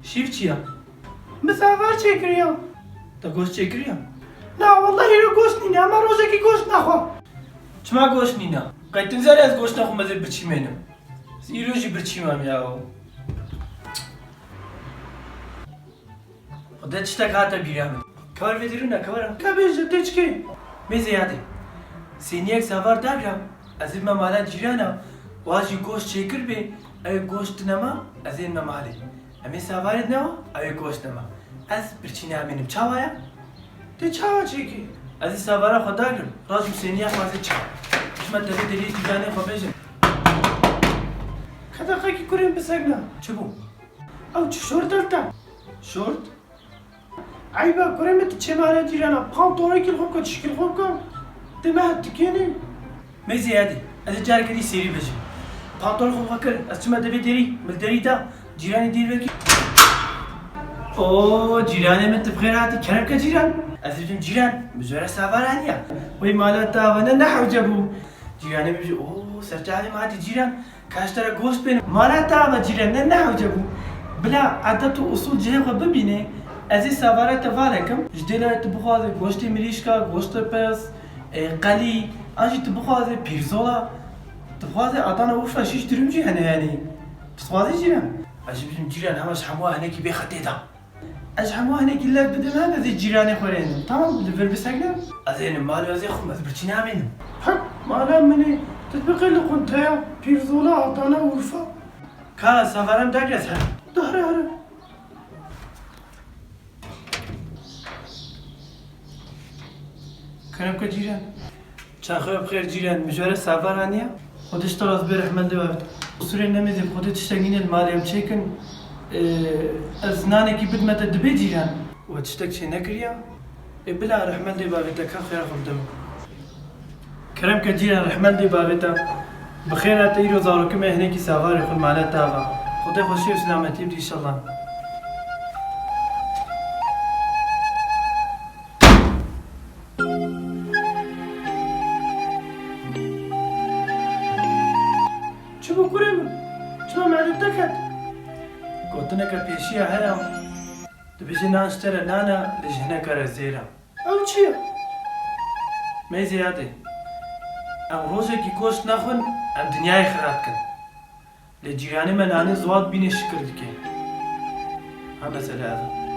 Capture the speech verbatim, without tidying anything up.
Şîv çi ya? Min savar çêkiriya. Te goşt çêkiriya? Na, wellahî îro goşt nîne, hema rojekî goşt naxwe. Çima goşt nîne? Qey tu nizanî ez goşta xwe mezê birçî mênim. Ez îro jî birçî mam ya. Xwedê tiştek hate bîra min. Kever vê derû ne, kever. Ka bêje, tê çi kê? Mêzê yadê. Sêniyek savar dagra, ez ê me mala cîrana, wa jî goşt çêkir bê, ew goşt nema, ez ê me malê. Em ê savarê nema, ew ê goşt nema. Ez birçî namênim, çawa ya? Tê çawa çêkê? Ez ê savara xwe dagrim, rajim sêniya xwe ez ê çawa. Çima te vê derî cîranê xwe bêjim. Kedeqekî kurên bisegna. Çi bû? Ew çi şort e te? Şort? Eyba kurê min, tu çê mala cîrana, pantolekî li xwe bike, tişkî li xwe bike, tu me hetikênî. Mêzê yadê, ez ê careke dî sêrî bêjim. Pantol xwe bike kir, ez çime dibê derî, min derî da, cîranê dîr vekî. O cîranê min, tu bi xêr hatî, kerem ke cîran. Ez ê bêjim cîran, min ji we re savar aniya. Wey mala te ava ne, ne hewce bû. Cîranê min bêjî, o serçavê min hatî cîran. Ka ji te re goşt bênim. Mala te ava cîran ne, ne hewce bû. Bila edet û usul cihê xwe bibîne, ez ê savara te valekim. Ji dêla tu bixwaze goştê mirîşka, goştê pez, e, qelî, an jî tu bixwaze pîrzola, tu bixwaze Adana, Urfa, şîş dürüm jî hene yanî. Tu dixwazî cîran? Ez jî bêjim cîran, hema ji hemû hinekî bê xetê da. Ez ji hemû hinekî lev bidim, em ez ê cîranê xwe rênim. Tamam, li vir bisegnim. Ez ê ênim malê, ez ê xwim, ez birçî namênim. Hek, mala min ê, tu dibiqê li qunteya, pîrzola, Adana, Urfa. Ka, savaram dagre ser. Dahre here. Kerem ke cîran. Çaxoya bi xêr cîran, min ji we re savar aniya. Xwedê ji te re ez bê rehmel dê bavêt. Qusûrê nemêzê, bi Xwedê tiştek nîne li malê em çêkin. Ee, ez nanekî bidime te dibê cîran. We tiştek çê nekiriya? Ê bila rehmel dê bavêt te, ka xêra xwe bide min. Kerem ke cîran, rehmel dê bavêt te. Bi xêr hate, îro zarokê me hinekî savarê xwe mala te ava. Xwedê xweşî û selametî bide înşallah. Çi bû kurê min? Çima meriv te ket? Gotineke pêşiya heye, dibêje nan ji te re nan e, lê ji hineka re zêr e. Ew çi ye? Mêzê yadê. Em rojekî goşt nexwin, em dinyayê xirab dikin. Lê cîranê me nanê ziwat bînê şikir dike. Ha, mesele ev e.